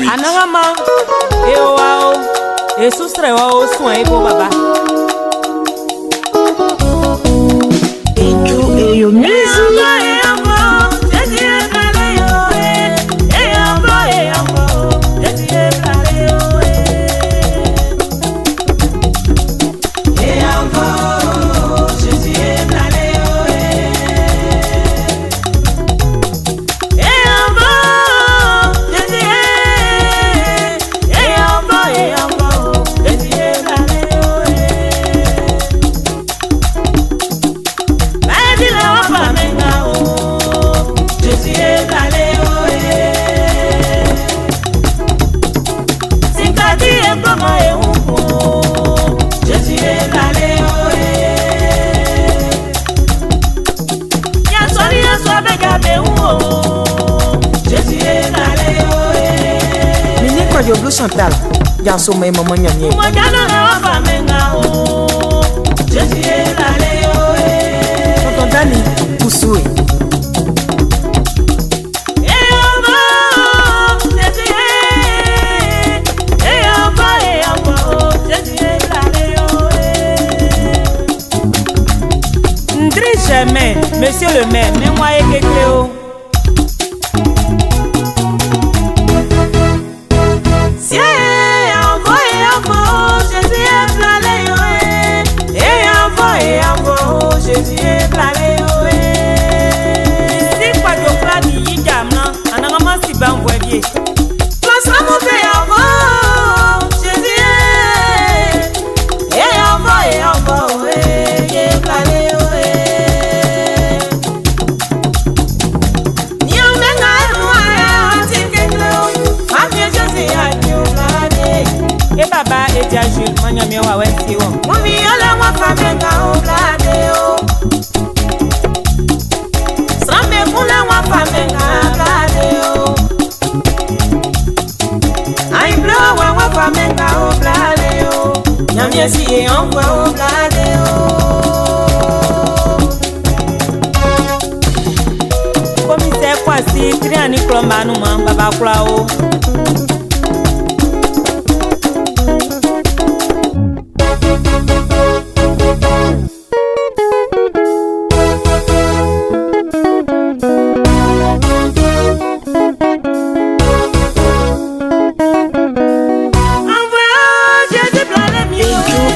beat. Anagama, eoao, esusrewao suan ebo baba. Ejo Eyo Music. Mini Kwadwo Blue Chantal, Janso me maman nyanye. Tonton Dani, Koussoui. Ndri Germain, monsieur le maire, mets-moi ekekle o. Si Kwadwo kla ni yi jamna, anagama si ba nvwe bie. E baba edia Jules, manyamie wa wesi wo. Commissaire Kwasi, Triani Klomba numa, baba kula o.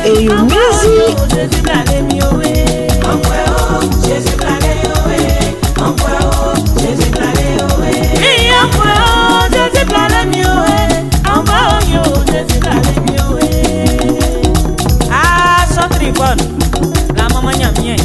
Ejo Eyo Music. Ah, chante Yvonne, la maman nyamien.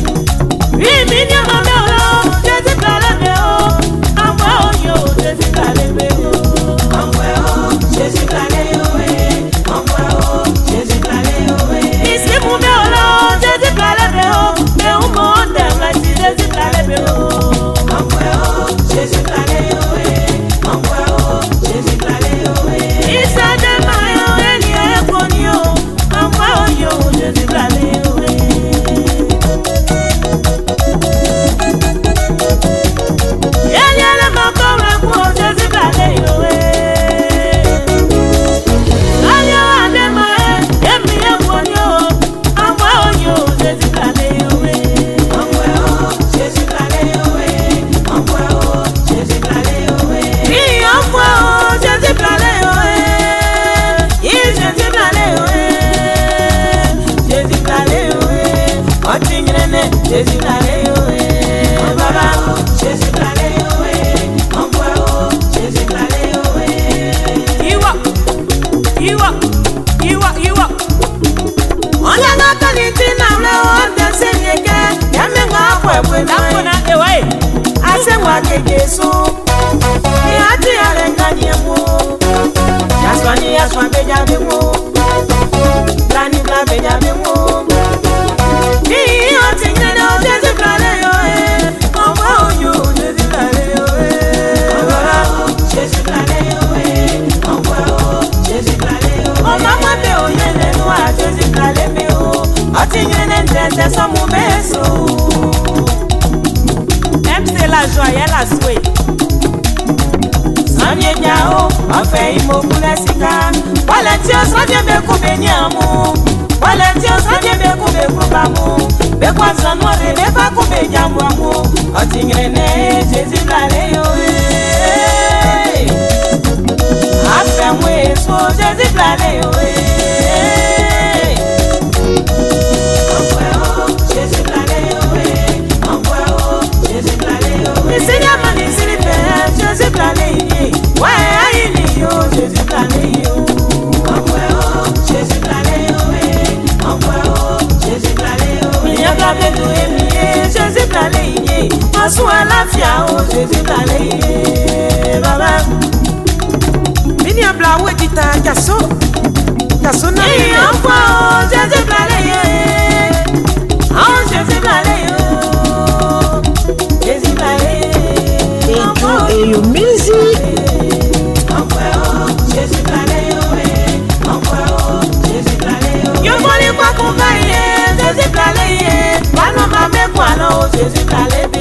Iwa, iwa, iwa, iwa. Lakona ewa e. MC la joie, elle a souhait. Amienyawo ọfẹ imokunlẹ sika. Wọlé tí ó sọ́jẹ́ bẹ́ẹ̀ kú bẹ́ẹ̀ ní àmú. Wọlé tí ó sọ́jẹ́ bẹ́ẹ̀ kú bẹ́ẹ̀ kú bá mú. Bẹ́ẹ̀ kú àzánú ọ̀rẹ́ bẹ́ẹ̀ fà kú bẹ́ẹ̀ jàmbù àmú. Ọtí yẹn Jésù blálẹ̀ yóò. Afẹ́mu èso Jésù blálẹ̀ yóò. Nisiri ama nisiri fẹ́ Jésù blálẹ̀ yìí. Wẹ́ẹ̀ ayé ni yóò Jésù blálẹ̀ yìí o. Ìyẹn bá bẹ́ẹ̀ tó èmi yé Jésù blálẹ̀ yìí. Ọ̀sùn àlàáfíà o Jésù blálẹ̀ yìí. Bàbá. Mini abla awo edita jaso. Jaso na mi. Ìyẹn fọ́ o Jésù blálẹ̀ yìí. Àwọn Jésù blálẹ̀ yìí o. Jésù blálẹ̀ yìí. Edu Eyo Music. Yomoli kwa kumbaye, Jésù blálẹ̀ yìí. Bánú máa mẹ́kun àná o Jésù blálẹ̀.